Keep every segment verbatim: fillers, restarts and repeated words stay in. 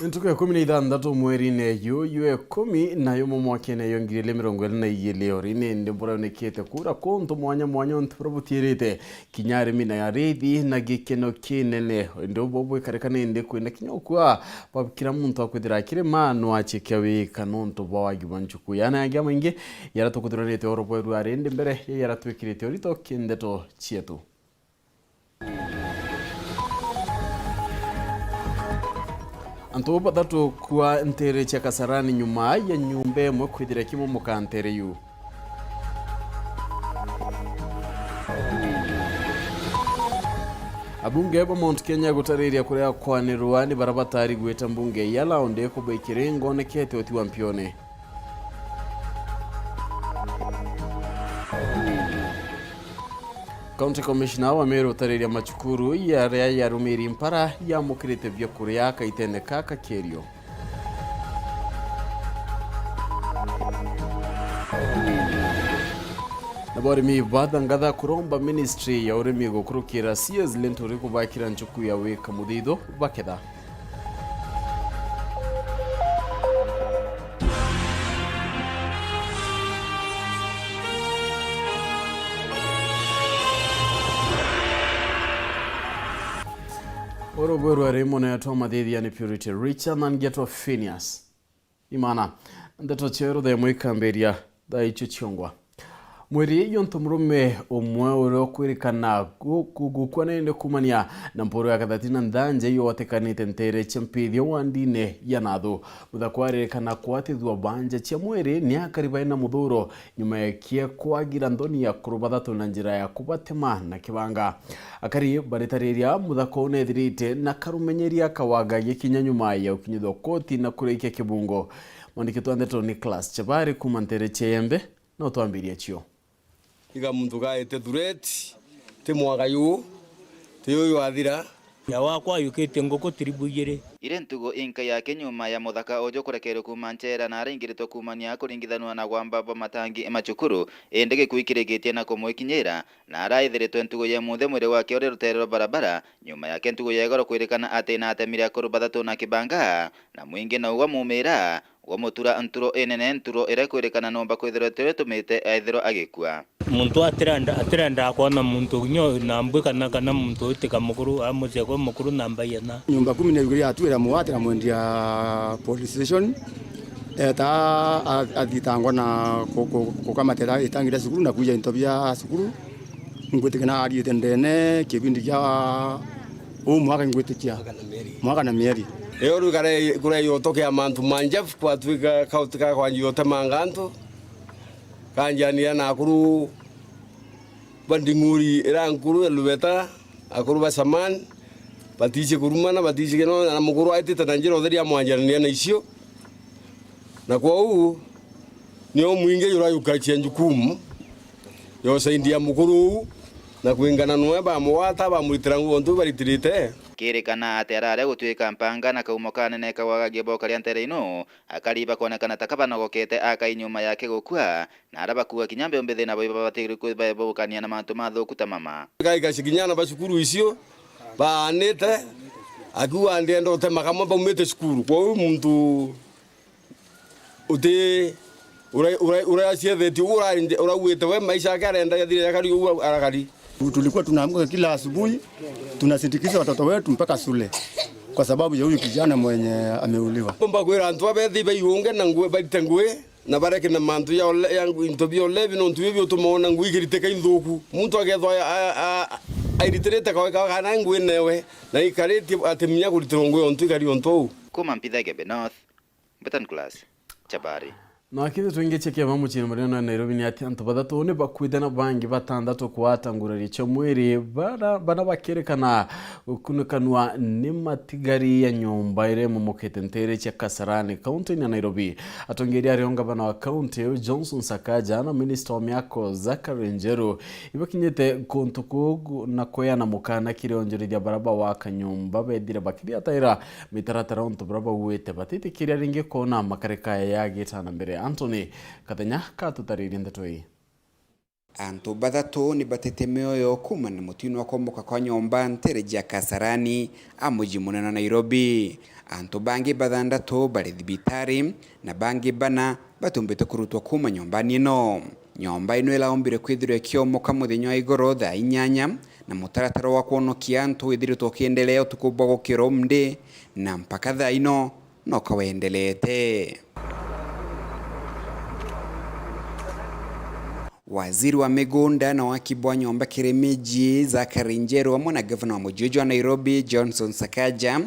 Ntuku ya ikumi na ithanthatu mweriine juju ikumi na jumwe mwakene jwa ngiri igiri mirongo iri na igiri, ori nindi mbura yonekete kuura kuntu mwanya mwanya untu buria butiirite, kinya arimi na ariithi na gikeno kinene. Indi ubu bwikarika nindi kwina kinya ukua bwa kira muntu akwithira akirima no acikia wika nontu bwa wagi bwa nchuku. Yana yangi amaingi yara tukuthuranite oro bweru ari indi mbere ya yara twikirite urito kindeto cietu. Antu bathatu kwa ntere cia Kasarani nyuma ya nyumba imwe kwithira kimomoka ntere yu. Abunge ba Mount Kenya gutariria kuria kwanirwa ni bara batari gwita mbunge ya Laundi kubikiri ngonekete uti wa mpione. County Commissioner wa Meru utariria macukuru yaria yarumiri mpara yamukirite biakuria kaitene ka Kakerio. Nabo arimi bathangatha kuromba ministry ya urimi gukurukira C S Linturi kubakira nchuku ya wika muthithu baketha. Oro bweru ari munene twa mathithia ni Purity Richard na ngetwa Phineas. Imana, ndeto cia ruthemo ikambiria thaa icio ciongwa. Mweri yontu murume umwe uria ukwirikana gu-, gu-, gukua nene kumania na mpuru ya kathati na nthanja iyo watikanite ntere cia mpithio wa ndini ya Nathu. Muthako aririkana kwatithua banja cia mwiri ni akari baina muthuro nyuma ya kie kwagira nthoni ya akuru bathatu na njira ya kubatema na kibanga. Akari baritariria muthako unethirite na karumenyeria kawaga gikinya nyuma ya ukinyithwa koti na kurikia kibungo. Mwandiki twa ndeto Nicholas Chabari kuma ntere cia Yembe no twambirie cio. Iga muntu gaete threat, ti mwaka yu, ti uyu athira. Ya wakwa ayukite nguku tiribu igiri. Iri ntugo inka yake nyuma ya muthaka uju kurekerwe kuuma nchera na araingiritwe kuumania kuringithanua na gwamba bwa matangi ma cukuru, indi gikuu ikirikitie na kumwikinyira, na araithiritwe ntugo ya muthe mwiri wake uri rutere rwa barabara, nyuma yake ntugo ya igoro kwirikana ati na atemire akuru bathatu na kibanga, na mwingi na ugwa mumira, gwa mutura nturo inene, nturo iria ikwirikana nomba kwithirwa tiyo itumite ethirwa agikua. Muntu atirenda, atirendaga kwona muntu kinya na mbwi kana, kana muntu witika mukuru, amucia kwa mukuru na mbaia na. Nyumba kumi na igiri yatuira muwate na mwendia police station, eta a-, athitangwa na ku-, ku-, kukamatira itangi ria cukuru na kwija into bia cukuru. Ngwitikia na ariite ndene kibindi kia uu mwaka, ngwitikia mwaka na mieri. Mwaka na mieri. Iyo riu kare-, kureyotokia mantu ma Jeff kwatwika kauti ka kwanjia utemanga antu, kanjianira na akuru ba nding'uri ira nkuru ya Lubeta, akuru ba Saman, batiici kurumana, batiici kino, na mukuru aitite na njira utheri amwanjanania na icio. Na kwou, nio mwingi jurayukacia njukumu ya usaidia mukuru uu, na kwingana noe bamugwata, bamuritira nguo ntu baritirite. Kirikana ati arare gutwika mpanga na kaumo kanene kawagagia boka ria ntere ino, akari bakonekana ta kabanogokete akai nyuma yake gukua, na ara bakua kinya mbeo mbithi nabo ibabatirwe kubebukania na mantu mathuku ta mama. Gaikaci kinya ana ba cukuru icio baanite, akiuga ndienda utema kamwe baumite cukuru. Kwou muntu uti ura-, ura-, uraciethetio, ura-, urauite we maisha yake arenda athire akari uu arakari. Tulikuwa tunaamka kila asubuhi, tunasindikiza watoto wetu mpaka shule kwa sababu ya huyu kijana mwenye ameuliwa. Bomba kwira antu abethi baiunge na ngui, barite ngui, na bareke na mantu ya ole-, ya ngu-, into bia ulevi, nontu bio biutuma ona ngui ikiriteka inthuku. Muntu akethwa a-, a-, a-, airitirite kaweka kana ngui newe, na ikaritie atiminya kuritirwa ngui ontu ikari ontu uu. Kuma Mpithage North, Mbetan Class, Chabari. Na kindi twingi cia kiama muciini munene wa Nairobi ni ati antu bathatu ni bakwite na bangi batandatu kwata ngurario cia mwiri bara, bana bakirikana gukunukanwa ni matigari ya nyumba iria imomokete ntere cia Kasarani, kaunti-ini ya Nairobi. Atongeria ario ngavana wa kaunti iu Johnson Sakaja na minista wa miako Zachary Njeru ibakinyite kuntu kuu na kweana mukana kiri onjorithia bara bawaka nyumba bethire bakiriataira mitaratara untu buria bauite batitikiria ringi kwona makarika yagita na mbere. Anthony Kathenya katutaririe ndeto ii. Antu bathatu ni batete mioyo kuumania na mutino wa kuomoka kwa nyomba nteere cia Kasarani a muji munene wa Nairobi. Antu bangi bathandatu bari thibitari na bangi bana batumbite kurutwa kuuma nyombani ino. Nyomba ino iraombire kwithirwa ikiomoka muthenya wa igoro thaa inyanya, na mutaratara wa kwonokia antu withiritwe ukiendelea utuku bwa gukira umthi, na mpaka thaa ino no kawendelete. Waziri wa migunda na waki bwa nyomba kiri miji, Zachary Njeru, amwe na gavana wa muji uju wa Nairobi, Johnson Sakaja,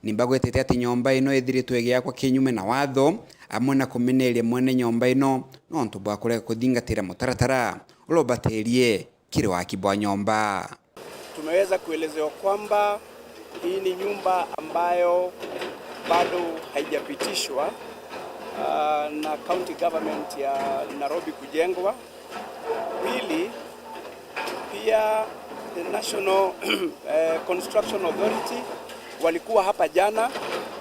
ni bagwetete ati nyomba ino ithiritwe igiakwa kinyume na watho, amwe na kumeneria mwene nyomba ino nontu bwa kurega kuthingatira mutaratara uria ubaterie kiri waki bwa nyomba. Tumeweza kuelezewa kwamba hii ni nyumba ambayo bado haijapitishwa, ah, na county government ya Nairobi kujengwa. Pili, pia the National, eh, Construction Authority walikuwa hapa jana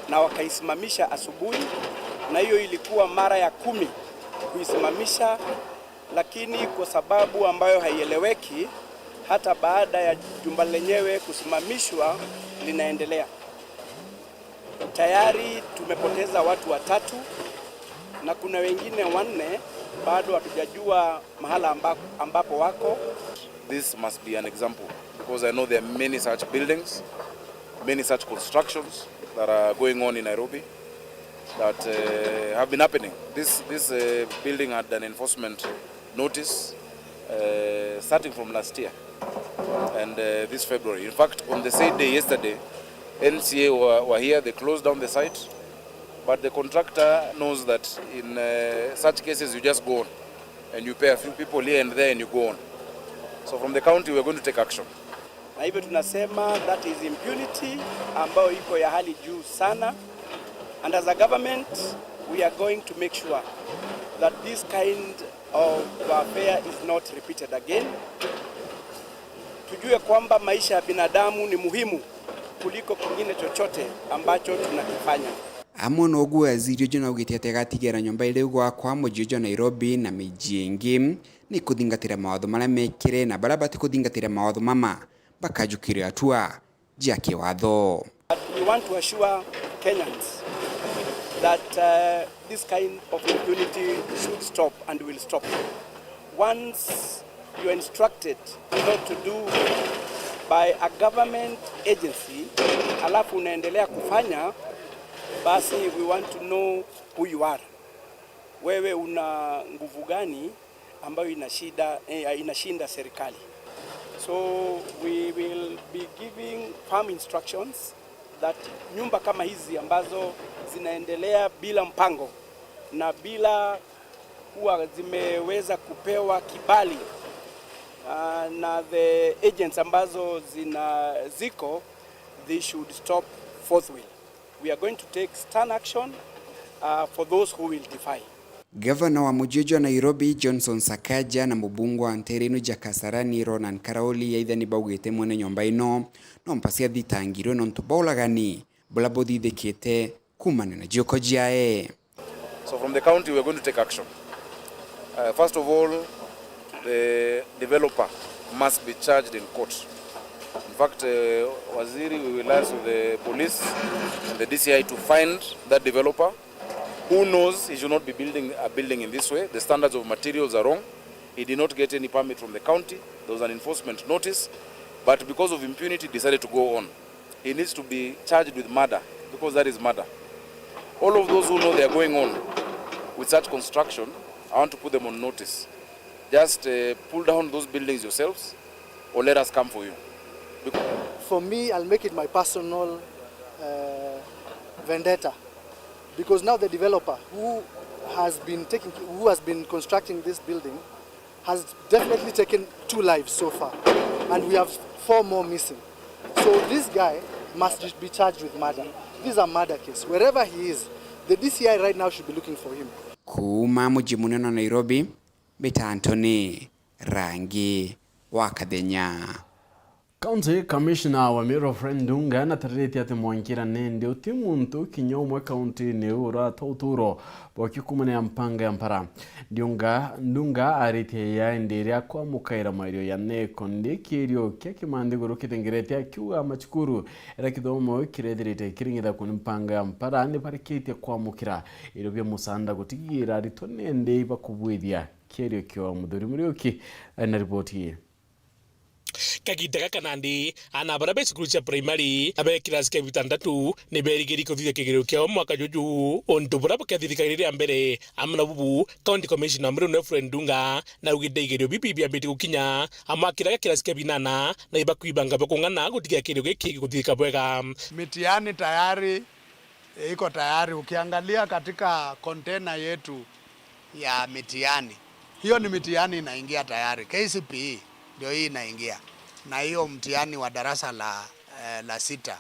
na wakaisimamisha asubuhi, na hiyo ilikuwa mara ya kumi kuisimamisha, lakini kwa sababu ambayo haieleweki, hata baada ya jumba lenyewe kusimamishwa, linaendelea. Tayari tumepoteza watu watatu na kuna wengine wanne bado hatujajua mahala amba-, ambapo wako. This must be an example, because I know there are many such buildings, many such constructions that are going on in Nairobi that, uh, have been happening. This, this, uh, building had an enforcement notice, uh, starting from last year and, uh, this February. In fact, on the said day, yesterday, N C A were, were here, they closed down the site, but the contractor knows that in, uh, such cases you just go on and you pay a few people here and there and you go on. So from the county, we are going to take action. Na hivyo tunasema that is impunity ambayo iko ya hali juu sana. And as a government, we are going to make sure that this kind of affair is not repeated again. Tujue kwamba maisha ya binadamu ni muhimu kuliko kingine chochote ambacho tunakifanya. Amwe na uguo, waziri uju naugite ati agatigira nyomba iri gwakwa muji uju wa Nairobi na miji ingi ni kuthingatira mawatho maria mekire, na baria batikuthingatira mawatho mama bakajukirwa hatua jia kiwatho. We want to assure Kenyans that, uh, this kind of impunity should stop and will stop. Once you are instructed not to do by a government agency, alafu unaendelea kufanya, basi we want to know who you are. Wewe una nguvu gani ambayo inashida, eh, inashinda serikali? So we will be giving firm instructions that nyumba kama hizi ambazo zinaendelea bila mpango na bila kuwa zimeweza kupewa kibali, ah, na the agents ambazo zina, ziko, they should stop forthwith. We are going to take stern action, uh, for those who will defy. Gavana wa muji uju wa Nairobi, Johnson Sakaja, na mubunge wa nteere ino ja Kasarani, Ronan Karaoli, aitha ni baugite mwene nyomba ino no mpasi athitangirwe nontu bwa uragani buria buthithikite kuumania na njuko ciae. So from the county, we are going to take action. Uh, first of all, the developer must be charged in court. In fact, uh, Waziri, we will liaise with the police and the D C I to find that developer. Who knows, he should not be building a building in this way. The standards of materials are wrong. He did not get any permit from the county. There was an enforcement notice. But because of impunity, decided to go on. He needs to be charged with murder, because that is murder. All of those who know they are going on with such construction, I want to put them on notice. Just, uh, pull down those buildings yourselves, or let us come for you. Bec- For me, I'll make it my personal, uh, vendetta, because now the developer who has been taking, who has been constructing this building has definitely taken two lives so far, and we have four more missing. So this guy must be charged with murder. This is a murder case. Wherever he is, the D C I right now should be looking for him. Kuuma muji munene wa Nairobi, mbita Anthony Rangi wa Kathenya. County Commissioner wa Meru Fred Ndunga natariritie ati mwankira nindi uti muntu kinya umwe kaunti-ini iu uratwa uturo bwa kikumania mpanga ya mpara. Ndunga, Ndunga aritie ya indi iria kwamukaira mairio ya neko ndi kirio kia kimanthiguru kithengerete akiuga macukuru era kithomo kirethirite kiringitha kuni mpanga ya mpara ni barikitie kwamukira irio bia musanda gutigira aritwa nindi ibakubwithia. Kierio kio Muthuri Muriuki ari na riboti ii. Kagiita gaka nandi, aana baria be cukuru cia primary na be kirasi kia bitantatu ni berigiri kuthithia kigerio kiao mwaka juju, untu buria bukeethirika ria mbere. Amwe na bubu, County Commissioner Murunefre Ndunga naugite igerio bibi biambitie gukinya, amwe a kiraga kirasi kia binana na ibakwibanga bwa kung'ana gutigia kigerio giki gikuthithika bwega. Mitihani tayari iko tayari. Ukiangalia katika container yetu ya mitihani, hiyo ni mitihani inaingia tayari. K C P E ndio hii inaingia, na hiyo mtihani wa darasa la, eh, la sita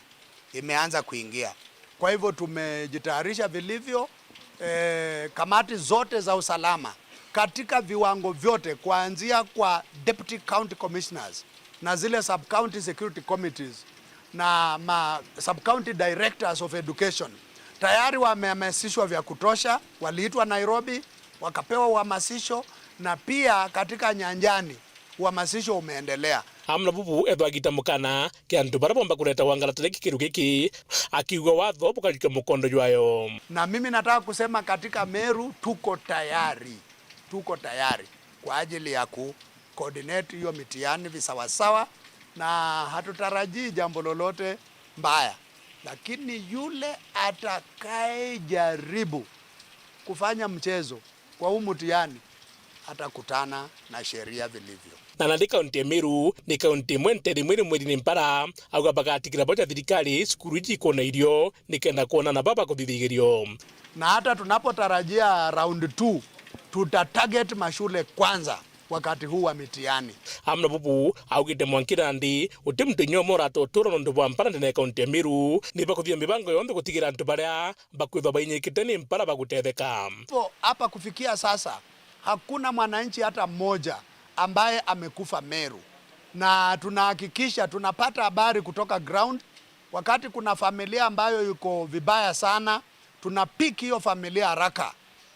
imeanza kuingia. Kwa hivyo tumejitayarisha vilivyo. Eh, kamati zote za usalama katika viwango vyote, kuanzia kwa deputy county commissioners na zile sub county security committees na ma sub county directors of education tayari wamehamasishwa vya kutosha. Waliitwa Nairobi, wakapewa uhamasisho, na pia katika nyanjani uhamasisho umeendelea. Amwe na bubu ethwa agita mukana kia antu baria bomba kureta wangarata ria kikiru giki, akiuga watho bukarikia mukondo jwayo. Na mimi nataka kusema katika Meru tuko tayari, tuko tayari kwa ajili ya ku coordinate hiyo mitihani visawasawa, na hatutarajii jambo lolote mbaya, lakini yule atakayejaribu kufanya mchezo kwa huu mtihani atakutana na sheria vilivyo. Na nandi kaunti ya Meru ni kaunti imwe nteere imwe iri mweri ni mpara, auga bagatigira boja thirikari cukuru iji ikona irio nikenda kwona na baba kuthithigirio. Na hata tunapotarajia round two, tuta target mashule kwanza wakati huu wa mitihani. Amwe na bubu augite mwankira nandi uti muntu inya umwe uratotura nontu bwa mpara ndene ya kaunti ya Meru, ni bakuthithia mibango yonthe gutigira antu baria bakwithwa bainyikite ni mpara bagutetheka. Po, hapa kufikia sasa, hakuna mwananchi hata mmoja ambaye amekufa Meru, na tunahakikisha tunapata habari kutoka ground. Wakati kuna familia ambayo iko vibaya sana, tuna pick hiyo familia haraka,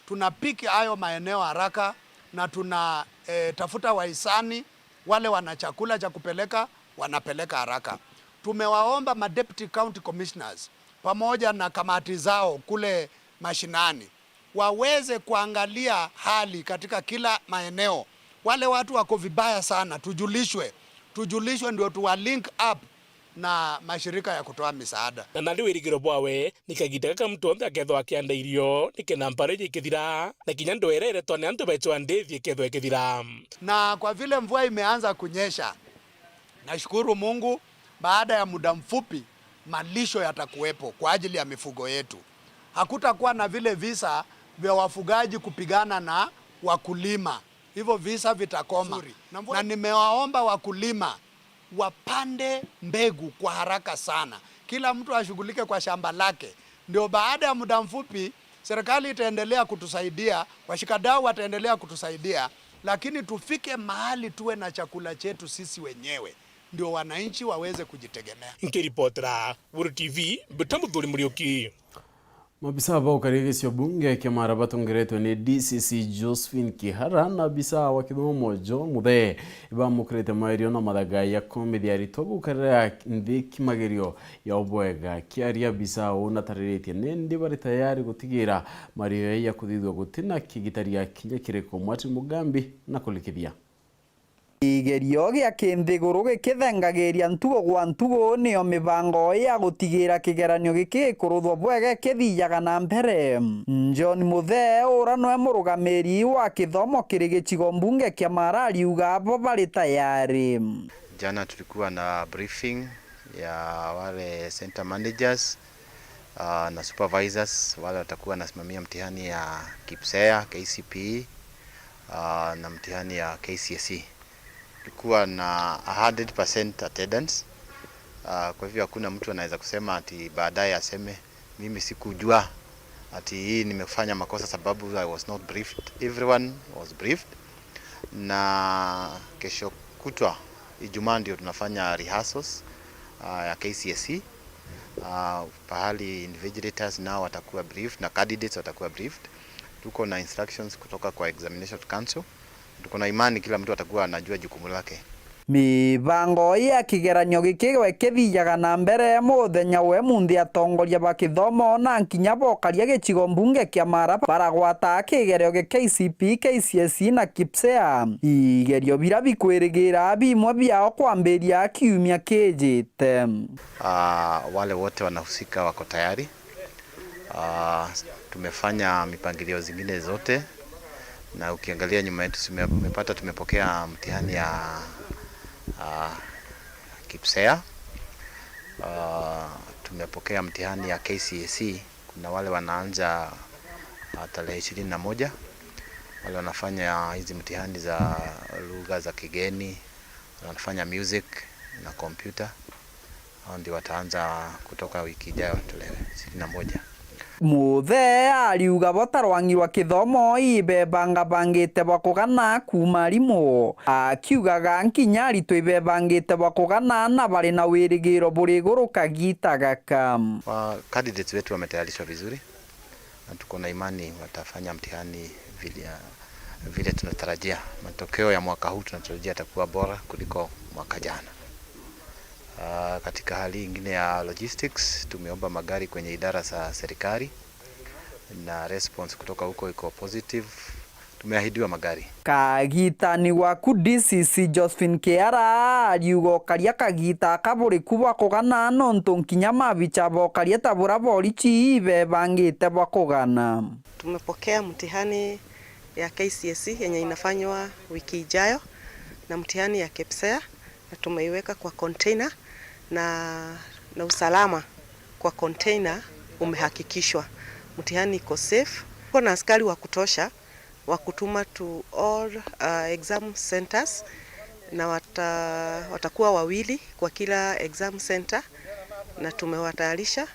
tuna pick hayo maeneo haraka, na tuna, eh, tafuta wahisani, wale wana chakula cha kupeleka, wanapeleka haraka. Tumewaomba ma deputy county commissioners pamoja na kamati zao kule mashinani waweze kuangalia hali katika kila maeneo. Wale watu wako vibaya sana, tujulishwe, tujulishwe ndio tuwa link up na mashirika ya kutoa misaada. Na nandi wirigiro bwawe ni kagita gaka muntu onthe akethwa akianda irio nikenda mpara iji ikithira, na kinya ndwere iretwa ni antu beechwa ndithi ikethwa ikithira. Na kwa vile mvua imeanza kunyesha, nashukuru Mungu, baada ya muda mfupi malisho yatakuwepo kwa ajili ya mifugo yetu. Hakutakuwa na vile visa vya wafugaji kupigana na wakulima. Hivyo visa vitakoma. Nzuri. Na mvua- Na nimewaomba wakulima wapande mbegu kwa haraka sana. Kila mtu ashughulike kwa shamba lake. Ndio baada ya muda mfupi, serikali itaendelea kutusaidia, washikadau wataendelea kutusaidia, lakini tufike mahali tuwe na chakula chetu sisi wenyewe, ndio wananchi waweze kujitegemea. Nkiripotera Weru T V, mbita Muthuri Muriuki. Maabisa ba ukaria gicio bunge kia Mara batongeretwe ni D C C Josephine Kihara na abisa wa kithomo John Muthee ibamukirite mairio na mathaga ya kumithia aritwa gukarira nthi kimagerio ya ubwega. Kiaria abisa uu natariritie nindi bari tayari gutigira mario ya kuthithua gutina kigitaria kinya kiriku. Martin Mugambi na kulikithia. Kigerio gia kinthiguru gikithengagiria ntugo gwa ntugo, niyo mibango ya gutigira kigeranio giki gikuruthwa bwega kithijaga na mbere. John Muthee, ura nwe murugamiri wa kithomo kiri gicigo mbunge kia Mara, ariuga abo bari tayari. Jana tulikuwa na briefing ya wale center managers, ah, na supervisors wale watakuwa wanasimamia mtihani ya KPSEA, K C P E, ah, na mtihani ya K C S E. Tulikuwa na a hundred percent attendance. Ah, kwa hivyo hakuna mtu anaweza kusema ati baadaye aseme, "Mimi sikujua ati hii nimefanya makosa sababu I was not briefed." Everyone was briefed. Na kesho kutwa Ijumaa ndio tunafanya rehearsals, ah, ya K C S E, ah, pahali invigilators nao watakuwa briefed na candidates watakuwa briefed. Tuko na instructions kutoka kwa Examination Council. Tuko na imani kila mtu atakuwa anajua jukumu lake. Mibango ya kigeranio giki gwe kithiaga na mbere muthenya we munthi atongoria ba kithomo na nkinya bokaria gicigo mbunge kia Mara baragwata kigerio gia K C P, K C S E na KPSEA. Igerio bira bikwirigira bimwe biao kwambiria kiumia kijite. Ah, wale wote wanahusika wako tayari. Ah, tumefanya mipangilio zingine zote, na ukiangalia nyuma yetu, tume-, umepata tumepokea mtihani ya, ah, KPSEA. Ah, tumepokea mtihani ya K C S E. Kuna wale wanaanza, ah, tarehe ishirini na moja, wale wanafanya hizi mtihani za lugha za kigeni, wanafanya music na kompyuta. Hao ndio wataanza kutoka wiki ijayo, tarehe ishirini na moja. Muthee ariuga bo ta rwang'i rwa kithomo ibebangabangite bwa kugana kuuma arimu, akiugaga nkinya aritwa ibebangite bwa kugana na bari na wirigiro buri iguru kagiita gaka. Wa-, candidates wetu wametayarishwa vizuri. Na tuko na imani watafanya mtihani vile, vile tunatarajia. Matokeo ya mwaka huu tunatarajia yatakuwa bora kuliko mwaka jana. Ah, katika hali ingine ya logistics, tumeomba magari kwenye idara za serikali na response kutoka huko iko positive. Tumeahidiwa magari. Kagitani gwaku D C C Josephine Kiara ariuga ukaria kagita kaburiku bwa kugana nontu nkinya mabicha bokaria ta bura borichi ibebangite bwa kugana. Tumepokea mtihani ya K C S E yenye inafanywa wiki ijayo na mtihani ya KPSEA, na tumeiweka kwa container na, na usalama kwa container umehakikishwa. Mtihani iko safe. Tuko na askari wa kutosha wa kutuma to all, uh, exam centers, na wata-, watakuwa wawili kwa kila exam center, na tumewatayarisha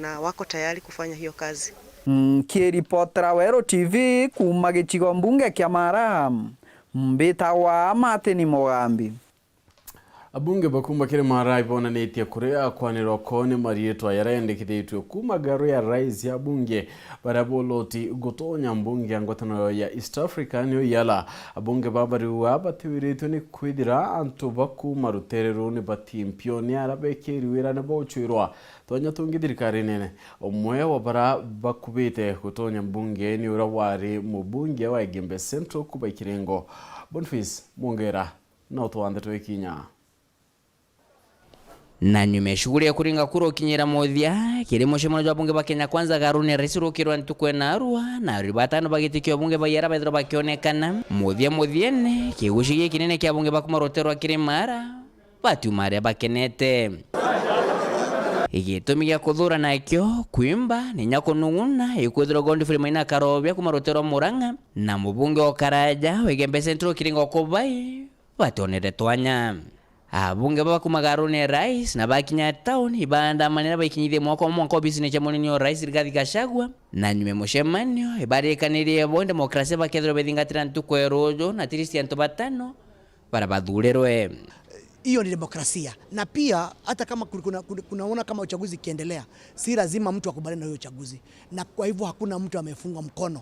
na wako tayari kufanya hiyo kazi. Nkiripotera Weru T V kuuma gicigo mbunge kia Mara, mbitagwa Martin Mugambi. Abunge ba kuuma kiri Mara ibonanitie kuria kwanirwa kwao ni mariitwa jaria yendekithitue kuuma ngaru ya rais ya abunge baria boloti gutonya mbunge ya ngwataniro ya East Africa, niyo IALA. Abunge baba bariuga batiwiritue ni kwithira antu ba kuuma rutere ruu ni batimpio ni aria bekiri wira ni bauchwirwa twanya tungi thirikarine. Umwe wa baria bakubite gutonya mbunge ni uria wari mubunge wa Igembe Central kuuma Ikirengo, Boniface Mwongera. No twanthe twikinya. Na nyuma ya shughuli ya kuringa kura ukinyira muthia, kiri mucemanio jwa bunge ba Kenya Kwanza garuni ya rais rukirwa ntuku ya narua, na ari batano bagitikia bunge ba IALA baithirwa bakionekana. Muthia muthiene, kiguci gikinene kia bunge ba kuma rutere rwa kiri Mara batiuma aria bakenete. Gitumi gia kuthura nakio kwimba, ni nya kunung'una, ikwithirwa Godfrey Maina Karobia kuma rutere rwa Murang'a, na mubunge wa Karaja wa Igembe Central Kiringo Kubai bationere twanya. Abunge baba kuma garuni ya rais na bakinya town, ibaandamanira baikinyithie mwako mwanka obisine cia munini wa rais Rigathi Gachagua, na nyuma ya mucemanio, ibarikanirie bo demokrasia bakethirwa bethingatira ntuku ya ruju, na at least antu batano baria bathurirwe. Hiyo ni demokrasia, na pia hata kama kuna, kuna, kunaona kama uchaguzi ikiendelea, si lazima mtu akubaliane na hiyo uchaguzi, na kwa hivyo hakuna mtu amefungwa mkono.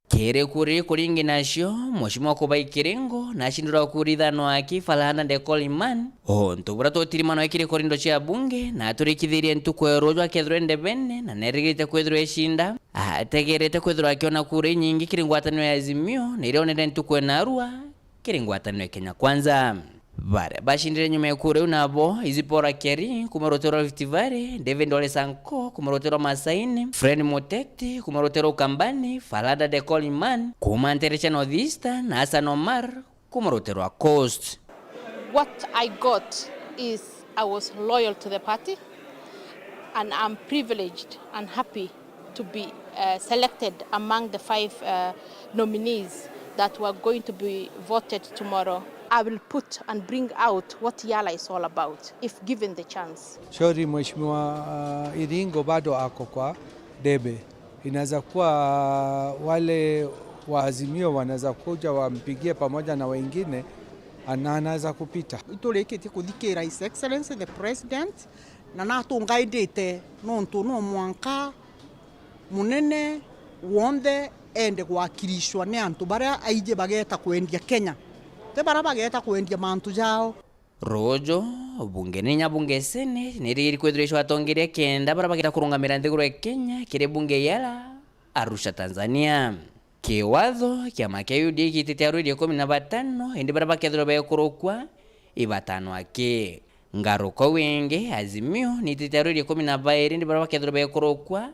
Kiri kuri kuringi nacio, Mheshimiwa Kubai Kiringo nacindurwa kura ithano aki four hundred Coleman. Untu buria tutirimano kiri korindo cia bunge, na aturikithirie ntuku ya ruju akethirwa ndebene, na nerigirite kwithirwa icinda, ategerete kwithirwa akiona kura inyingi kiri ngwataniro ya Azimio, na iria onere ntuku ya narua kiri ngwataniro ya Kenya Kwanza. Baria bacindire nyuma ya kura iu nabo, Izipora Keri kuma rutere rwa Rift Valley, David Ole Sanko kuma rutere rwa Masaini, Fred Muteti kuma rutere rwa Ukambani, Falada de Coliman kuma ntere cia North Eastern, na Hassan Omar kuma rutere rwa Coast. What I got is I was loyal to the party and I'm privileged and happy to be, uh, selected among the five, uh, nominees that were going to be voted tomorrow. I will put and bring out what IALA is all about if given the chance. Shauri Mheshimiwa, uh, Iringo bado ako kwa debe. Inaweza kuwa wale wa Azimio wanaweza kuja wampigie pamoja na wengine, Na anaweza kupita. Iturikitie kuthikira His Excellency the President, na natungaindite nontu no mwanka munene wonthe ende gwakirishwa ni antu baria aiji bageta kwendia Kenya, ti baria bageta kwendia mantu jao. Ruuju, bunge ni inya bunge Senate nirigiri kwithirwa icwa atongeria kenda baria bageta kurungamira nthiguru ya Kenya kiri bunge ya Arusha, Tanzania. Kiwatho, kiama kia U D A giitite arwiri ikumi na batano, indi baria bakethirwa bekurukua i batano aki. Ngaruka wingi, Azimio niitite arwiri ikumi na bairi, indi baria bakethirwa bekurukua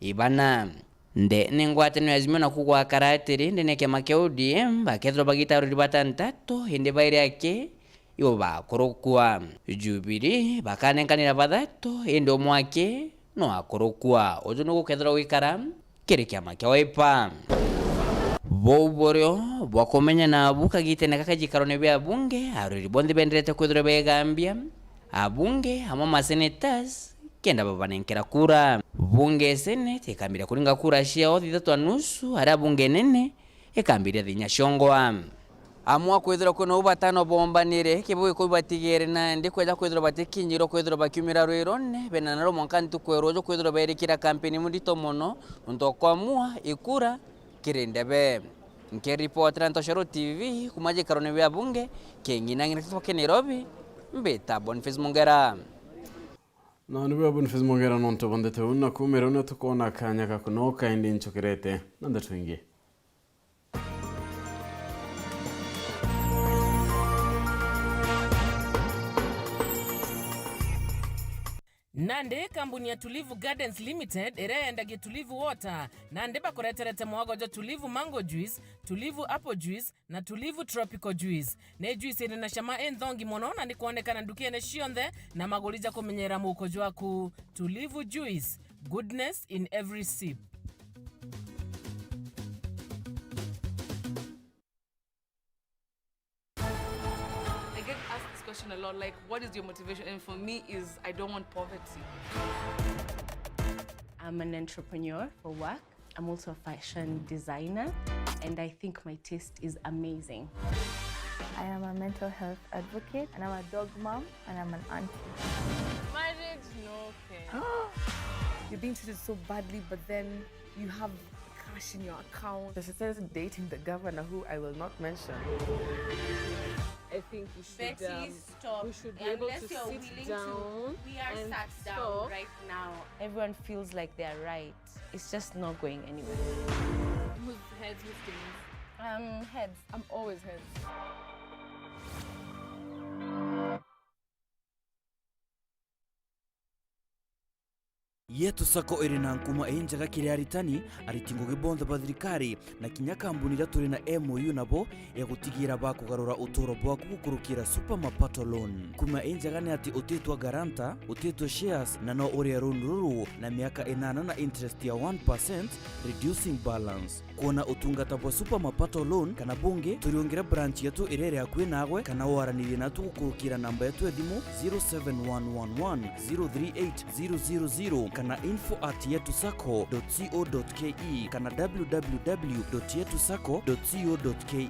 i bana. Nde ni ngwataniro ya Azimio naku gwakara atiri, ndene ya kiama kia O D M bakethirwa bagiita arwiri batantatu, indi bairi aki ibo bakurukua. Jubilee bakanenkanira bathatu, indi umwe aki no akurukua. Uju ni gukethirwa gwikara kiri kiama kia Wiper. Buu burio bwa kumenya nabu kagitene gaka jikarone bia abunge, arwiri bonthe benderete kwithirwa begambia abunge amwe ma senators kenda babanenkera kura. Bunge Senate ikambiriria kuringa kura ciao thithatu na nusu, aria bunge nene ikambiriria thinya ciongwa. Amwe a kwithirwa kwina uu batano boombanire, kibu gikuu batigere nandi kweja kwithirwa batikinyirwe kwithirwa bakiumira rwirone, bena naro mwanka ntuku ya ruuju kwithirwa beerikira kampeni murito mono, nontu o kwamua ikura kiri ndebe. Nkiripotera Ntoshero T V kuuma jikarone bia bunge, king'ina ng'ina kitwa ki Nairobi, mbita Boniface Mongera. Na ni bwa Boniface Mongera nontu bondete uu, na kuumira uu ni tukoona kaanya ga kunoka indi nchukirete na ndeto ingi. Nandi kambuni ya Tulivu Gardens Limited iria yendagia Tulivu Water, nandi bakureterete mwago jwa Tulivu Mango Juice, Tulivu Apple Juice na Tulivu Tropical Juice. Ni juice iri na cama inthongi mono na ni kwonekana ndukene cionthe na maguri ja kumenyera muuko jwaku. Tulivu Juice, goodness in every sip. I get asked this question a lot, like, "What is your motivation?" And for me is, I don't want poverty. I'm an entrepreneur for work. I'm also a fashion designer, and I think my taste is amazing. I am a mental health advocate, and I'm a dog mom, and I'm an auntie. Marriage, no care. You're being treated so badly, but then you have cash in your account. She says dating the governor, who I will not mention. I think you should, Betty, um, stop. We should be able to sit down and talk. Unless you're willing to, we are sat down right now. Everyone feels like they're right. It's just not going anywhere. Who's heads, who's tails? Um, heads. I'm always heads. Yetu Sacco iri na nkuma injega kiri aritani, ariti ngugi bonthe ba thirikari, na kinya kambuni iria turi na M O U nabo ya gutigira bakugarura uturo bwaku gukurukira Super Mapato Loan. Nkuma injega ni ati utitwa guarantor, utitwa shares, na no urie loan ruru na miaka inana na interest ya one percent, reducing balance. Kwona utungata bwa Super Mapato Loan kana bungi, turiungire branch yetu iria iri akui nagwe, kana waranirie natu gukurukira namba yetu ya thimu zero seven one one one zero three eight zero zero zero kana info at yetu sacco dot co dot ke kana w w w dot yetu sacco dot co dot ke.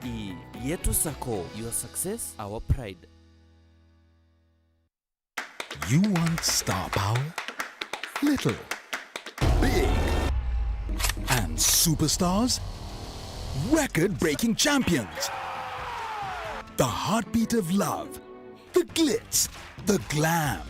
Yetu Sacco, your success, our pride. You want star power? Little. Big. And superstars? Record-breaking champions. The heartbeat of love. The glitz. The glam.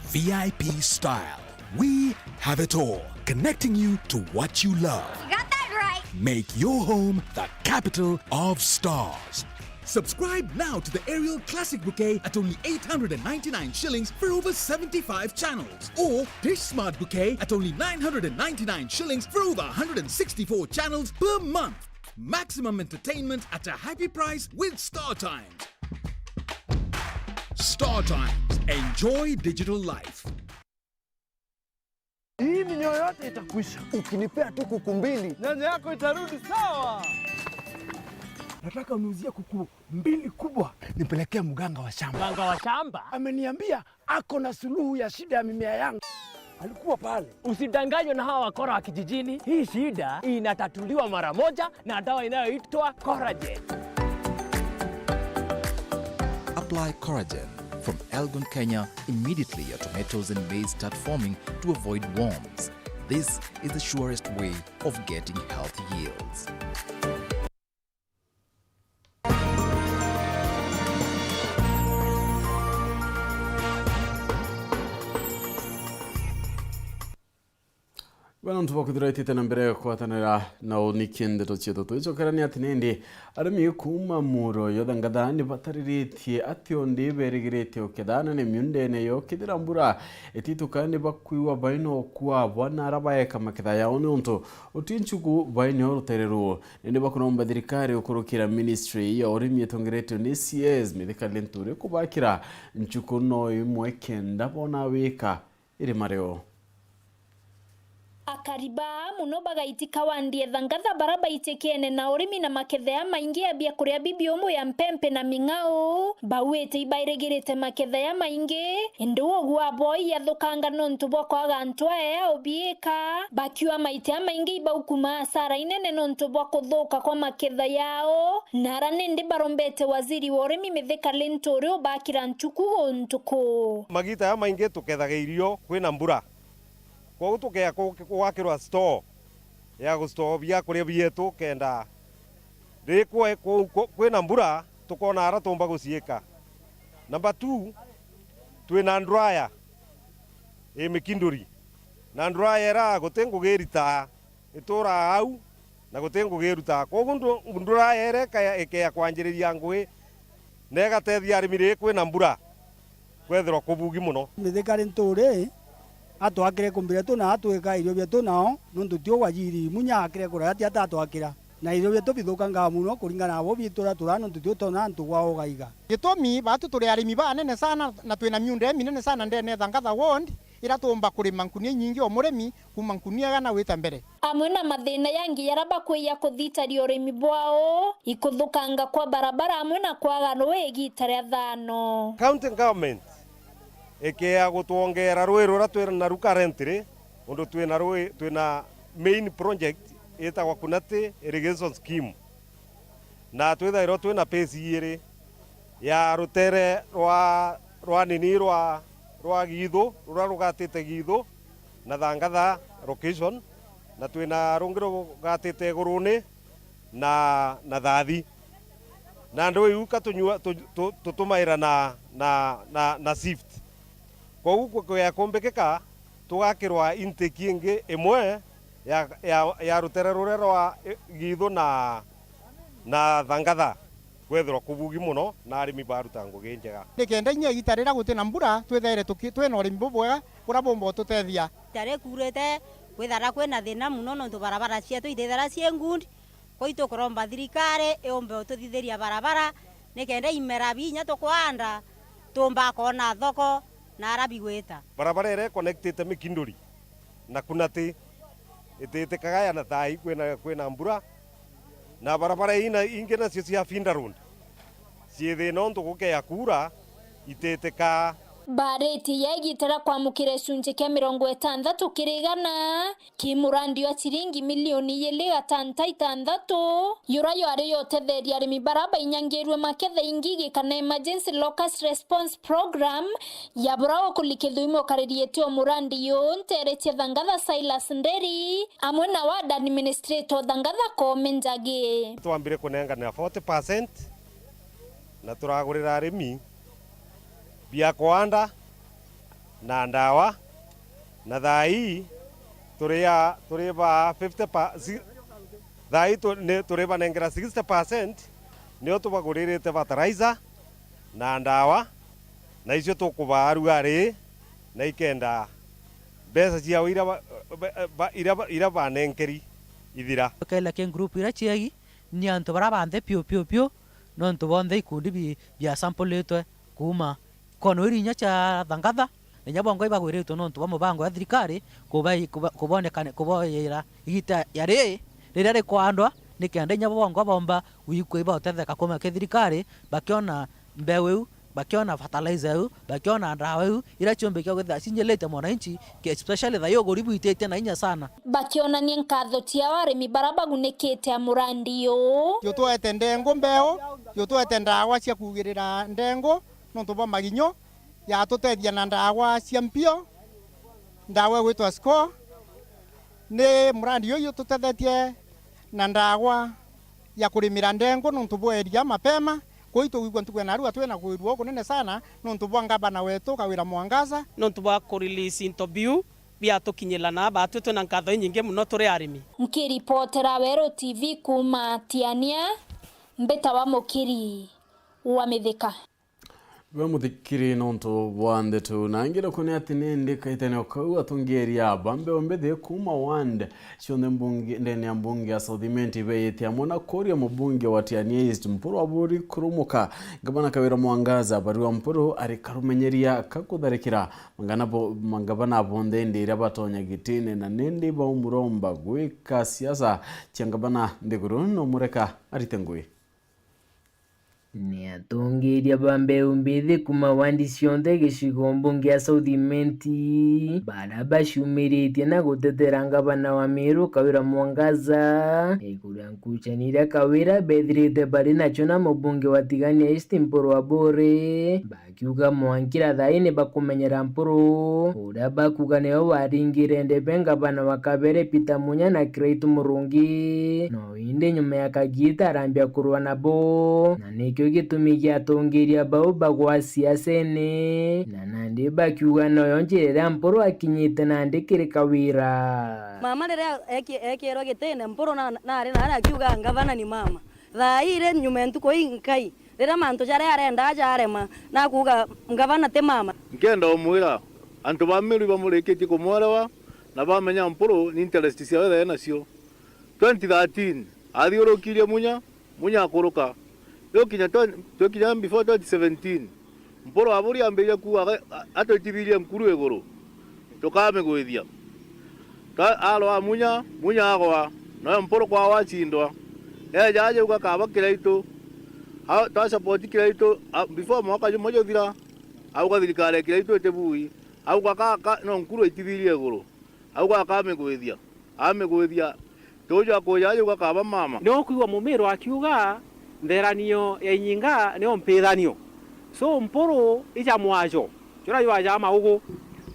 V I P style. We have it all, connecting you to what you love. You got that right. Make your home the capital of stars. Subscribe now to the Aerial Classic Bouquet at only eight hundred and ninety-nine shillings for over seventy-five channels. Or Dish Smart Bouquet at only nine hundred and ninety-nine shillings for over one hundred and sixty-four channels per month. Maximum entertainment at a happy price with StarTimes. StarTimes. Enjoy digital life. Hii minyoo yote itakwisha ukinipea tu kuku mbili. Nyanya yako itarudi sawa. Nataka uniuzie kuku mbili kubwa nipelekee mganga wa shamba. Mganga wa shamba? Ameniambia ako na suluhu ya shida ya mimea yangu. Alikuwa pale. Usidanganywe na hawa wakora wa kijijini. Hii shida inatatuliwa mara moja na dawa inayoitwa Coragen. Apply Coragen from Elgon Kenya immediately your tomatoes and maize start forming to avoid worms. This is the surest way of getting healthy yields. Bana, antu bakwithirwa itite na mbere gwatanira na uniki ndeto cietu, twicokerania ati nindi arimi kuuma Muuro ya Thangatha ni batariritie ati ondi berigiritie uketha anene miundene yo kethira mbura itituka ni bakwigua baina ukua bwana ara baeka maketha yao niuntu uti nchuku baina rutere ruu. Nindi bakuromba thirikari gukurukira ministry ya urimi itongeretwe ni C S Mithika Linturi kubakira nchuku no imwe kenda bona wika iri mareo. Akari baa muno bagaitika wandi e Thangatha bara baitikene na urimi na maketha ya maingi ya biakuria bibiumu ya mpempe na ming'au, bauite ibairigirite maketha ya maingi, indi ugwa bwao iyathukanga nontu bwa kwaga antu aya ya ubiika, bakiuga maita ya maingi ibaukuma asara inene nontu bwa kuthuka kwa maketha yao, na ara nindi barombete waziri wa urimi Mithika Linturi ubakira nchuku guntu kuu. Magita ya maingi tukethaga irio kwina mbura. Kwogu tukea ku-, gwakirwa store ya gustore biakuria bietu kenda ri kwe-, ku-, ku-, kwina mbura tukona ara tumba guciika. Number two, twina nduraya i Mikinduri, na nduraya ira guti ngugi iritaa, ituraa au na guti ngugi irutaa. Kwogu ndu-, nduraya ira ikea, ikea kwanjiriria ngugi na igatethia arimi ri kwina mbura kwethirwa kubugi muno. Mithika Linturi atwakire kumbi rietu na atwika irio bietu nao, nontu ti ugwajiri munya akire kuraya ti atatwakira. Na irio bietu bithukangaa muno kuringana na bo bitura turaa nontu ti utona antu gwa ugaiga. Gitumi batu turi arimi banene sana na twina miunda iminene sana ndene ya Thangatha ward, ira tuumba kurima nkunia inyingi o murimi kuuma nkunia igana gwita mbere. Amwe na mathina yangi yara bakwija kuthitaria urimi bwao, ikuthukanga kwa barabara amwe na kwaga rui igita ria thano. County government ikea gutwongera rui ruria twina naru currently, undu twina rui, twina main project itagwa Kunati Irrigation Scheme. Na twithairwa twina phase iiri, ya rutere rwa, rwa nini rwa, rwa Giithu, ruria rugatite Giithu na Thangatha location, na twina rungi rugatite Iguruni na, na Thathi. Na nduu iu ka tunyua, tu-, tu-, tutumaira na, na, na, na shift. Kwogu ku-, kuya kumbikika, tugakirwa intake ingi imwe ya, ya, ya rutere ruria rwa, eh, Giithu na, na Thangatha, kwethirwa kubugi muno na arimi baruta ngugi njega. Nikenda inya igita riria guti na mbura, twithaire tuki-, twina urimi bubwega buria bumba ututethia. Igita rikuurite, kwithara kwina thina muno nontu barabara cietu itithara cii ngundi. Kwou itukuromba thirikari iumbe ututhithiria barabara, nikenda imera binya tukwanda, tuumba kwona thoko na ara bigwita. Barabara iria iconnectite Mikinduri na Kunati ititikaga ya na thaa ii kwina, kwina mbura, na barabara ii na, ingi nacio cia Feeder Road cii thina untu gukea kuura ititikaa. Baritie ya igita ria kwamukira gicunci kia mirongo itantatu kiri igana ki murandi wa ciringi milioni igiri gatanta itantatu, yura yari yotetheria arimi bara bainyangirwe maketha ingi igikana Emergency Locust Response Program, ya bura ukuli Kithuimo ukariritie o murandi yu ntere cia Thangatha Silas Nderi, amwe na ward administrator o Thangatha Koome Njagi. Twambire kunenganira forty percent na turagurira arimi bia kwanda na ndawa, na thaa ii turi a, turi ba fifty pa, si-, thaa ii tu-, ni turi banengera sixty percent, nio tubaguririte fertilizer na ndawa, na icio tukubaa ruari, na ikenda mbeca ciao iria ba, ba, ba, iria ba, iria banenkeri ithira. Tukaila ki group iria ciegi, ni antu bara banthe piu, piu, piu, nontu bonthe ikundi bi-, biasampuritwe kuuma kono iri inya cia Thangatha, na inya bongwa ibagwiritwe nontu bwa mubango ya thirikari kuba-, kuba-, kubonekane-, kuboyera igita yari riria rikwandwa, nikenda inya bongwa bomba gwikua ibautetheka kuuma ki thirikari, bakiona mbeu iu, bakiona fertilizer iu, bakiona ndawa iu, iria ciumbikia gwithira cinyirite mwananchi, ki-, especially thaa ii uguri bwititie na inya sana. Bakionania nkatho ciao arimi bara bagunikite a murandi uu. Jutwete ndengu mbeu, jutwete ndawa cia kugirira ndengu, Nontu bwa maginyo, yatutethia na ndawa cia mpio, ndawa igwitwa Score. Ni murandi uyu ututethetie na ndawa ya kurimira ndengu nontu bwa eria mapema. Kwou itugwigua ntuku ya narua twina kwirua kunene sana nontu bwa ngavana wetu Kawira Mwangaza. Nontu bwa ku release into biu biatukinyira na batwi twina nkatho inyingi muno turi arimi. Nkiripotera Weru T V kuuma Tiania, mbitawa Mukiri wa Mithika. We muthikiri nontu bwa ndeto na ngiro kuni ati ni ndi kaitene o kau atongeria ba mbeu mbithi kuuma ward cionthe mbunge, ndene ya mbunge ya South Imenti beyitie amwe na kuria mubunge wa Tiania East Mpuru Aburi kurumuka. Ngavana Kawira Mwangaza bariwa Mpuru ari karumenyeria ka kutharikira mangana bo, mangavana bonthe indi iria batonya gitine na nindi baumuromba gwika siasa cia ngavana nthiguru no mureka arite ngui. Ni atongeria ba mbeu mbithi kuuma wandi cionthe gicigo mbunge ya South Imenti, baria baciumiritie na gutetera ngavana wa Meru Kawira Mwangaza, iguru ya nkucani iria Kawira bethirite bari nacio na mubunge wa Tigania East Mpuru Aburi, bakiuga mwankira thaai ni bakumenyera Mpuru, uria bakuuga niwe waringire ndebe ngavana wa kabere Peter Munya na Kiraitu Murungi. No indi nyuma ya kagiita arambia kurua nabo, na nikio gitumi gia atongeria bau bagwa siasene, na nandi bakiuga noyo njira iria Mpuru akinyite nandi kiri Kawira. Mama riria eki-, ekirwe gitine, Mpuru na, nari nari akiuga, "Ngavana ni mama." Thaa ii ri nyuma ya ntuku inkai, riria mantu jaria arendaa jarema, na akuuga, "Ngavana ti mama." Nkenda umwira, antu ba Meru bamurikitie kumwerewa na bamenya Mpuru ni interest ciawe thae nacio. Twenty thirteen, athiurukirie Munya, Munya akuruka. Yukinya twen-, twikinya before twenty seventeen, Mpuru Aburi ambiririe kuuga aga-, a-, atwitithirie nkuru iguru, tukamigwithia. Twa-, arwaa Munya, Munya agwa, nawe Mpuru kwawe acindwa. Eeja aja auga kaba Kiraitu, a-, twa support Kiraitu, a-, before mwaka jumwe juthira, auga thirikari ya Kiraitu itibui, auga ka, ka, no nkuru aitithirie iguru, auga akamigwithia, amigwithia. Tuju akuja aja auga kaba mama. Ni ukwigua Mumiru akiuga, "Ntheranio ya inyinga niyo mpithanio." So Mpuru ija mwajo, jura jwaja maugu,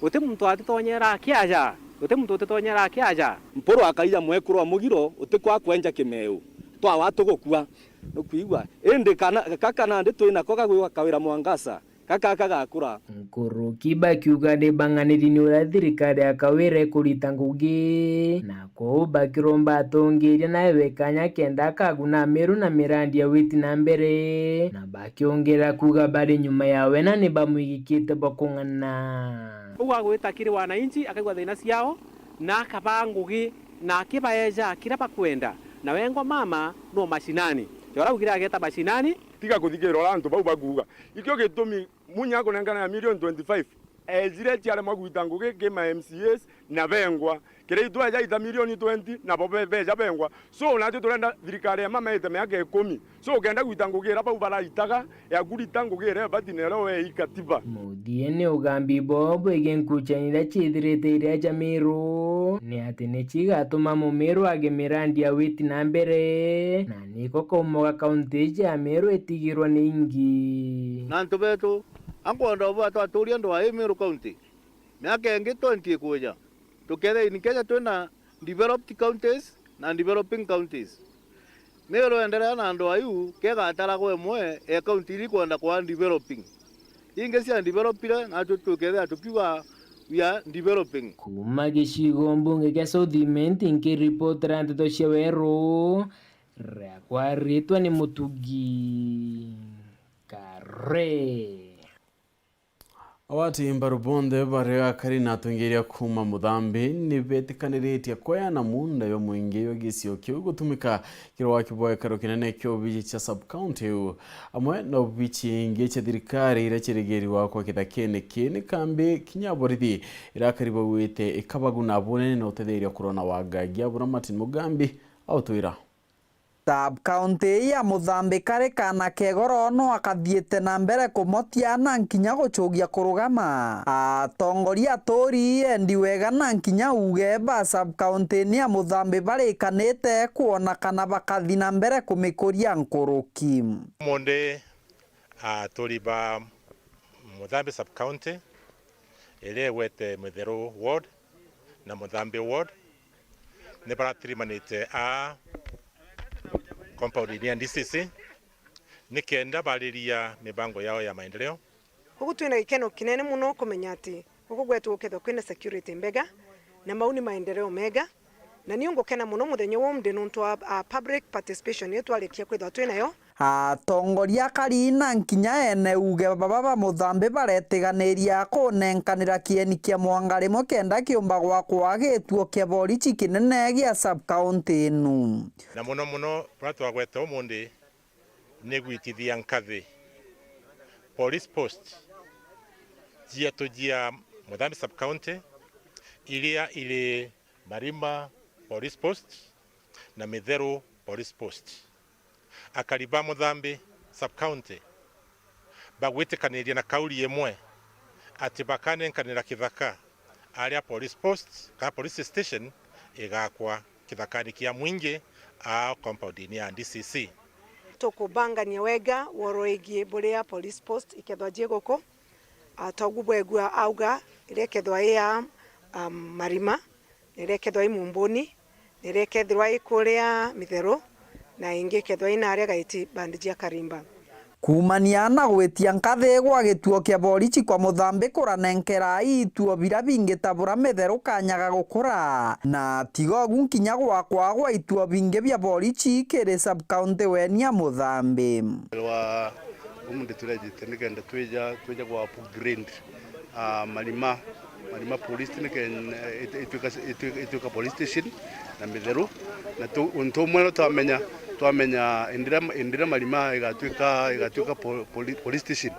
guti muntu atitonyera akiaja, guti muntu utitonyera akiaja. Mpuru akaija mwekuru wa mugiro, utikwa kwenja kimeu, twawa tugukua. Nukwigua? Indi kana, kaka nandi twinako gagwikwa Kawira Mwangaza, gaka kagakura. Nkuruki bakiuga ni bang'aniri ni uria thirikari ya Kawira ikurita ngugi, na kwou bakiromba atongeria nawe kanya kenda akaguna Meru na mirandi ya witi na mbere, na bakiongerera kuuga bari nyuma yawe na ni bamwigikite bwa kung'ana. Uu agwita kiri wananchi, akaigua thina ciao, na akabaa ngugi, na akibaeja kiria bakwenda, na wengwa mama no mashinani. Jora augire ageta mashinani. Tiga kuthikirira uria antu bau bakuuga. Ikio gitumi Munya akunenkana ya milioni twenty-five, ejire ciaremwa gwita ngugi ki ma M C As na bengwa. Kiraitu eja aita milioni twenty, nabo be-, beja bengwa. So, natwe turenda thirikari ya mama ite miaka ikumi. So, ukenda gwita ngugi iria bau baraitaga, eku rita ngugi iria ibati na iria wei katiba. Muthiene ugambi boo bwigii nkuchani iria ciithirite iria ja Miru, ni ati ni cigatuma Mumiru age mirandi ya witi na mbere, na niko kaumo ga kaunti iji ya Miru itigirwa ni ingi. Na antu betu, ankwenda ubwa twaturia ndwaa ii Miru County. Miaka ingi twenty ikwija, tukethira in Kenya twina developed counties na developing counties. Miru endelea na ndwaa iu, kegataragwa imwe ya county iria ikwenda kwaa developing. Ingi cia developire, natwe tukethira tukiuga we are developing. Kuuma gicigo mbunge kia South Imenti, nkiripotera nteto cia Weru, riakwa ritwa ni Mutugi Kare. Agwati mbaru bonthe baria akari na atongeria kuuma Muthambi ni betikaniritie kweana muunda jwa muingi jwa gicigo kiu gutumika kiri waki bwa gikaro kinene kia obici cia sub-county iu, amwe na obici ingi cia thirikari iria ciarigirirwa kwa kithakene kii ni kambi kinya borithi iria akari bauite ikabaguna bunene na utetheria kurwa na wangangi. Abura Martin Mugambi autwira. Sub-county ii ya Muthambi kari kaana kegoro no akathiite na mbere kumotia na nkinya gucugia kurugama. Atongoria aturi endi wega na nkinya uuge ba sub-county ni ya Muthambi barikanite kwona kana bakathi na mbere kumikuria nkuruki. Umunthi, aturi ba Muthambi sub-county iria igwete Mitheru ward na Muthambi ward ni baratirimanite aa compound-ini ya D C C nikenda bariria mibango yao ya maendeleo. Ugu twina gikeno kinene mono kumenya ati guku gwetu gukethwa kwina security mbega na mau ni maendeleo mega, na niu ngukena mono muthenya wa umuthi nuntu wa, a, public participation iria twarikia kwithwa twinayo. Atongoria akari na nkinya ene uge baba ba Muthambi baretiganiria kunenkanira kieni kia mwanga rimwe kenda kiumba gwakwa gituo kia borichi kinene gia sub-county inu. Na mono mono buria twagweta umuthi ni gwitithia nkathi police post cietu cia Muthambi sub-county iria iri Marima police post na Mitheru police post. Akari ba Muthambi sub-county bagwitikaniria na kauri imwe ati bakanenkanira kithaka aria police post kana police station igakwa kithakani kia mwingi aa compound-ini ya D C C. Tukubangania wega woro igie buria police post ikethwa ji guku, a, togu bwegua auga iria ikethwa i ya, um, Marima, na iria ikethwa i Mumbuni, na iria ikethirwa i kuria Mitheru, na ingi ikethwa i naria Gaiti bandi cia Karimba. Kuumania na gwitia nkathi gwa gituo kia borichi kwa Muthambi kuranenkera ituo biria bingi ta buria Mitheru kanya ga gukura, na tiga ugu nkinya gwakwa gwa ituo bingi bia borichi kiri sub-county weni ya Muthambi. Rwa umuthi turejite nikenda twija, twija gwa upgrade, ah, Marima, Marima police nikenda, eh, it-, itwika, itwika, itwika police station na Mitheru, na tu-, untu umwe no twamenya, twamenya indira, indira Marima igatuika, igatuika po-, poli-, police station,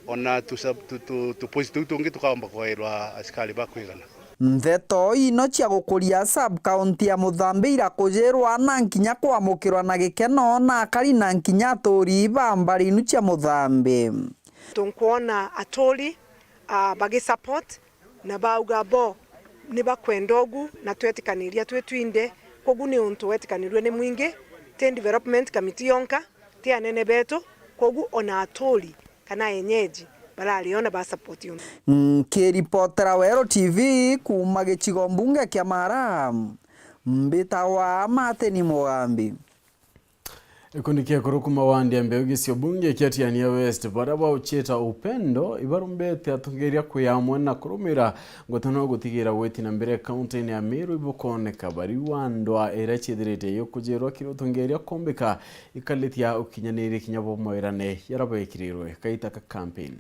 ona tu sub-, tu, tu, tu post tuu tungi tukaomba kwairwa asikari ba kwigana. Ntheto ino cia gukuria sub-county ya Muthambi irakujirwa na nkinya kwamukirwa na gikeno na akari na nkinya aturi ba mbari inu cia Muthambi. Tunkwona aturi, ah, bagisupport na bauga bo ni bakwenda ugu na twetikaniria twi twinthe, kogu ni untu wetikanirue ni mwingi, ti development committee yonka, ti anene betu, kogu ona aturi kana enyeji barari ona ba support untu. Nkiripotera Weru T V kuuma gicigo mbunge kia Mara, mbitagwa Martin Mugambi. Gikundi kia akuru kuuma wandi ya Mbeu gicigo bunge kia Tigania West, baria bauchita upendo, ibarumbete atongeria kwi amwe na kurumira ngwataniro gutigira gwiti na mbere kaunti-ini ya Meru ibukoneka bari wa ndwa iria ciithirite yukujirwa kiri utongeria kumbika ikalitia ukinyanirie kinya bo mawirane yarabekirirwe kaita ka campaign.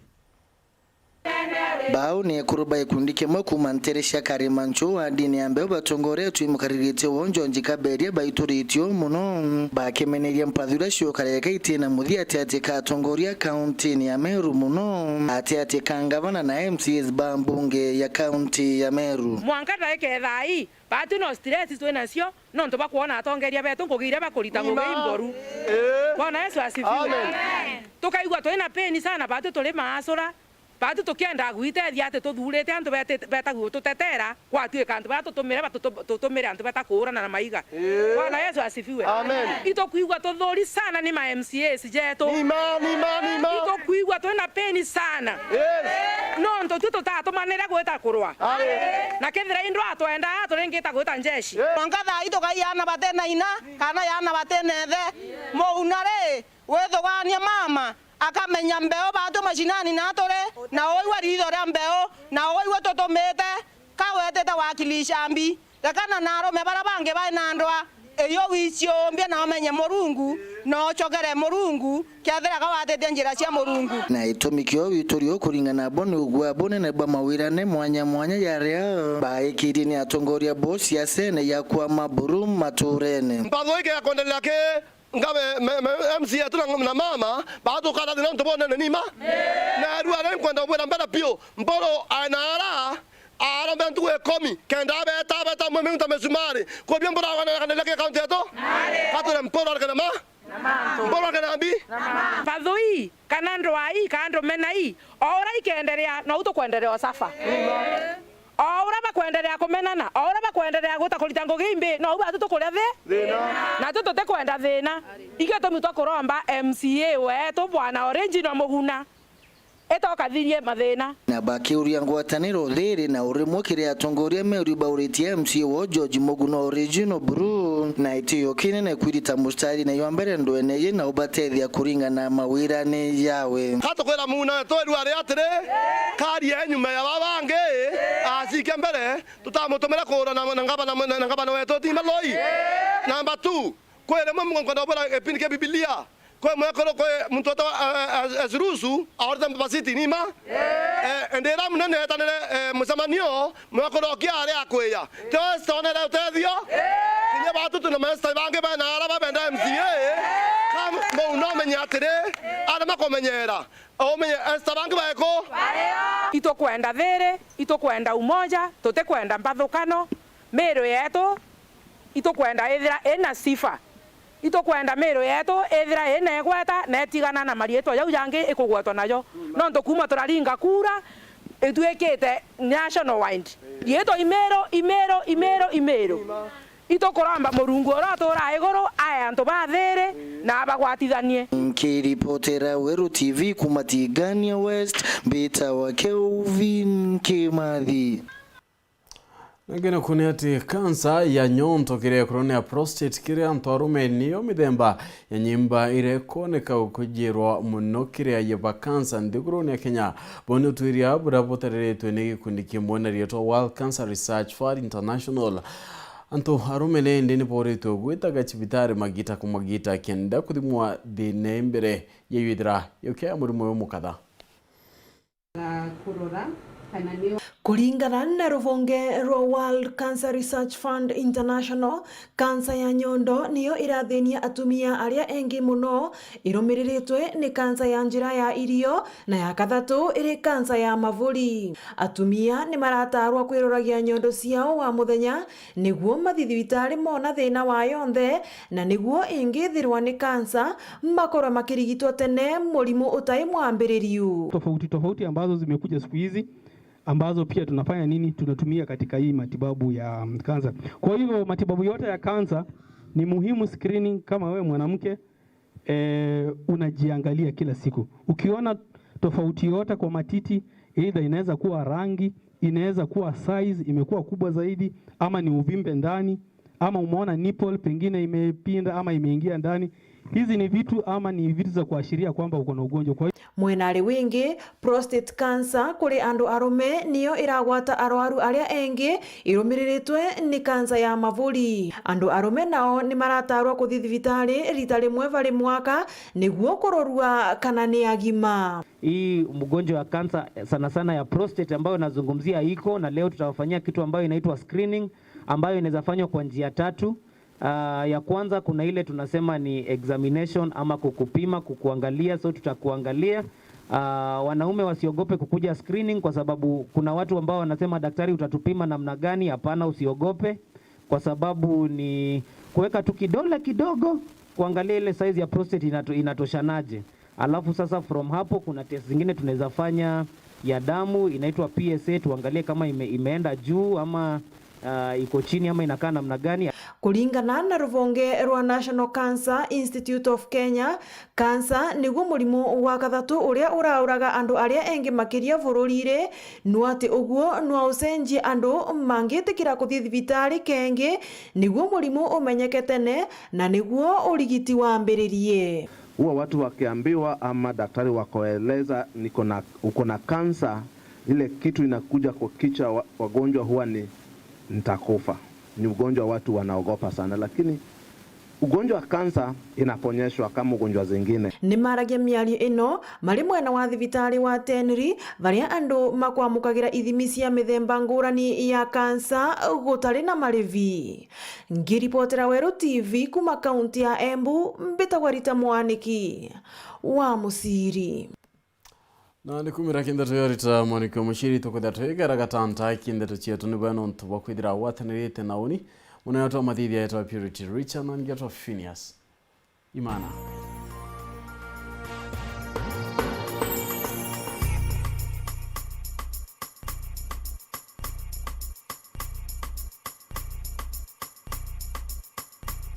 Bau ni ekuru ba gikundi kimwe kuuma ntere cia Karimanchu wandini ya Mbeu batongoretwe i mukariritie wao George Kaberia baituritie uu mono, bakimeneria mpathu iria ciukareka itina muthia atiati ka atongoria kaunti-ini ya Meru mono, atiati ka ngavana na M C As ba mbunge ya kaunti ya Meru. Mwanka ndaika ethai, baatwi no stress twi nacio, nontu bakwona atongeria betu ngugi iria bakurita ngugi imboru. Bwana Yesu asifiwe. Amen. Tukaigua twi na pain sana, baatwi turi maasura, baatwi tukienda gwitethia ati tuthurite antu beti-, betagua ututetera, gwatuika antu baria tutumire batutu-, tutumire antu beta kuurana na maiga. Bwana Yesu asifiwe. Amen. Itukwigua tuthuri sana ni ma M C As jetu. Nima, nima, nima. Itukwigua twi na pain sana. Yes. Nontu twi tutatumanire gwita kurwa. Aye. Na kethira i ndwa atwendaa, turingita gwita njeshi. Yes. Mwanka thaa ii tukai aana bati na ina, kana yaana bati na ithe. Muuna ri, withugania mama, akamenya mbeu baatwi mashinani na turi, na uigwe riitho ria mbeu, na uigwe tutumite, ka wetite wakilisha mbi. Rekana na arume baria bangi bai na ndwa, iyo wiciumbia na umenye Murungu, na ucokere Murungu, kethira ka watitie njira cia Murungu. Na gitumi kio wituri uu kuringana nabo ni ugua bunene bwa mawirane mwanya mwanya jaria baikirie ni atongoria bo siasene ya kwama buru maturene. Mpatho ii kega kwendelea ki ngabe, me, me, M C A yetu na, na mama, batukara thina ntu bonene nima. Na rua ri nkwenda kubwira mbere piu, Mburu aina ara, arombe ntuku ikumi, kenda abeta, abeta mwe minta misumari. Kwa bio Mburu aganira kanene ki kaunti yetu? Katule Mburu arekana ma? Mburu arekana mbi? Mpathu ii, kana ndwaa ii, kana ndumena ii, o uria ikeenderea, nou tukwenderea usafa. O uria bakwenderea kumenana, o uria bakwenderea gwita kurita ngugi imbi, nou batu tukuria thi. Thina. Natu tutikwenda thina. Ikio tumi twa kuromba M C A wetu, Bwana Orange na Muguna. Ita ukathirie mathina. Na bakiuria ngwataniro thiri na urimwe kiri atongoria meru bauritie M C A wao George Mugu no Regional Buru, na itio kinene kwirita mustari na ywa mbere ndwene ye na ubatethia kuringana mawirani yawe. Ka tukwira muna wetu iru ari atiri, karie nyuma ya baba bangi, acike mbere, tutamutumira kuura na, na ngabana, na ngabana wetu ti maloi. Number two, kwi rimwe mugongo na ubura gipindi kia Bibilia. Kwi mwekuru, kwi muntu wetagwa, eh, eh, Azurusu, aorite mbabasiti nima. Eh, ndira munene etanire, eh, mucemanio, mwekuru okia ari akwiya. Tio Esther onere utethio. Kinya batutu na maesta bangi bena ara babenda M C A. Kam-, bau no menye atiri, ara makumenyera. Umenye Esther bangi baeku. Itukwenda thiri, itukwenda umoja, tutikwenda mbathukano. Miiru yetu itukwenda ithira ina sifa. Itukwenda miiru yetu ithira ina igweta na itigana na mariitwa jau jangi ikugwetwa najo. Nontu kuuma turaringa kura, ituikite national wide. Riitwa imiiru, imiiru, imiiru, imiiru. Itukuromba Murungu uria uturaa iguru ae antu ba thiri na abagwatithanie. Nkiripotera Weru T V kuuma Tigania West, mbitawa Kelvin Kimathi. Ningĩ nĩ kuni ati kansa ya nyondo kiri ekurune ya prostate kiri antu arume niyo mithemba ya nyimba iria ikwoneka gukwigirwa muno kiri aye ba kansa nthigurune ya Kenya. Boni utwiria buria butariritwe ni gikundi kimwe na riitwa World Cancer Research Fund International. Antu arume ni indi ni boritwe gwitaga cibitari magita ku magita kenda kuthimwa thina mbere ya yithira yukia ya murimo uyu mukatha. Ga kurora kana ni. Kuringana na ruvonge rwa World Cancer Research Fund International, kansa ya nyondo niyo irathinia atumia aria engi muno, irumiriritwe ni kansa ya njira ya irio, na ya kathatu iri kansa ya mavuri. Atumia ni maratarwa kwiroragia nyondo ciao wa muthenya, niguo mathi thibitari mona thina wa yonthe, na niguo ingithirwa ni kansa, makorwe makirigitwa tene murimu utai mwambiririu. Tofauti tofauti ambazo zimekuja siku hizi, ambazo pia tunafanya nini, tunatumia katika hii matibabu ya, mm, kansa. Kwa hivyo matibabu yote ya kansa ni muhimu screening kama wewe mwanamke, eh, unajiangalia kila siku. Ukiona tofauti yote kwa matiti, either inaweza kuwa rangi, inaweza kuwa size imekuwa kubwa zaidi, ama ni uvimbe ndani, ama umeona nipple pengine imepinda ama imeingia ndani. Hizi ni vitu ama ni vitu za kuashiria kwamba uko na ugonjwa. Kwa hiyo mwenari wingi, prostate cancer kuri andu arume niyo iragwata arwaru aria engi irumiriritwe ni kansa ya mavuri. Andu arume nao ni maratarwa kuthi thibitari rita rimwe vari mwaka niguo kurorua kana ni agima. Hii mgonjwa wa kansa sana sana ya prostate ambayo nazungumzia iko, na leo tutawafanyia kitu ambayo inaitwa screening, ambayo inaweza fanywa kwa njia tatu. Ah, ya kwanza, kuna ile tunasema ni examination ama kukupima, kukuangalia, so tutakuangalia. Ah, wanaume wasiogope kukuja screening kwa sababu kuna watu ambao wanasema, "Daktari, utatupima namna gani?" Hapana, usiogope, kwa sababu ni kuweka tu kidole kidogo, kuangalia ile size ya prostate inato-, inatoshanaje. Alafu sasa from hapo kuna test zingine tunaweza fanya ya damu, inaitwa P S A, tuangalie kama ime-, imeenda juu ama, ah, iko chini ama inakaa namna gani. Kuringana na ruvonge rwa National Cancer Institute of Kenya, kansa niguo murimu wa kathatu uria urauraga andu aria engi makiria bururi-ri, no ati uguo no ucenjie andu mangitikira kuthi thibitari kengi niguo murimu umenyeke tene na niguo urigiti wambiririe. Huwa watu wakiambiwa ama daktari wakoeleza, "Niko na, uko na kansa," ile kitu inakuja kwa kichwa wa-, wagonjwa huwa ni, "Nitakufa." Ni ugonjwa watu wanaogopa sana, lakini ugonjwa wa kansa inaponyeshwa kama ugonjwa zingine. Ni maragia miario ino mari mwena wa thibitari wa Tenri, baria andu makwamukagira ithimi cia mithemba ngurani ya kansa gutari na marivi. Ngiripotera Weru T V kuma kaunti ya Embu, mbitagwa Rita Mwaniki wa Muciri. Na ni kumira ki ndeto ya Rita Mwaniki wa Muciri, tukwithira twigera gatanta ki ndeto cietu ni bwena untu bwa kwithira gwatanirite na uni. Munene wetu wa mathithia etwa Purity Richard na ngetwa Phineas Imana.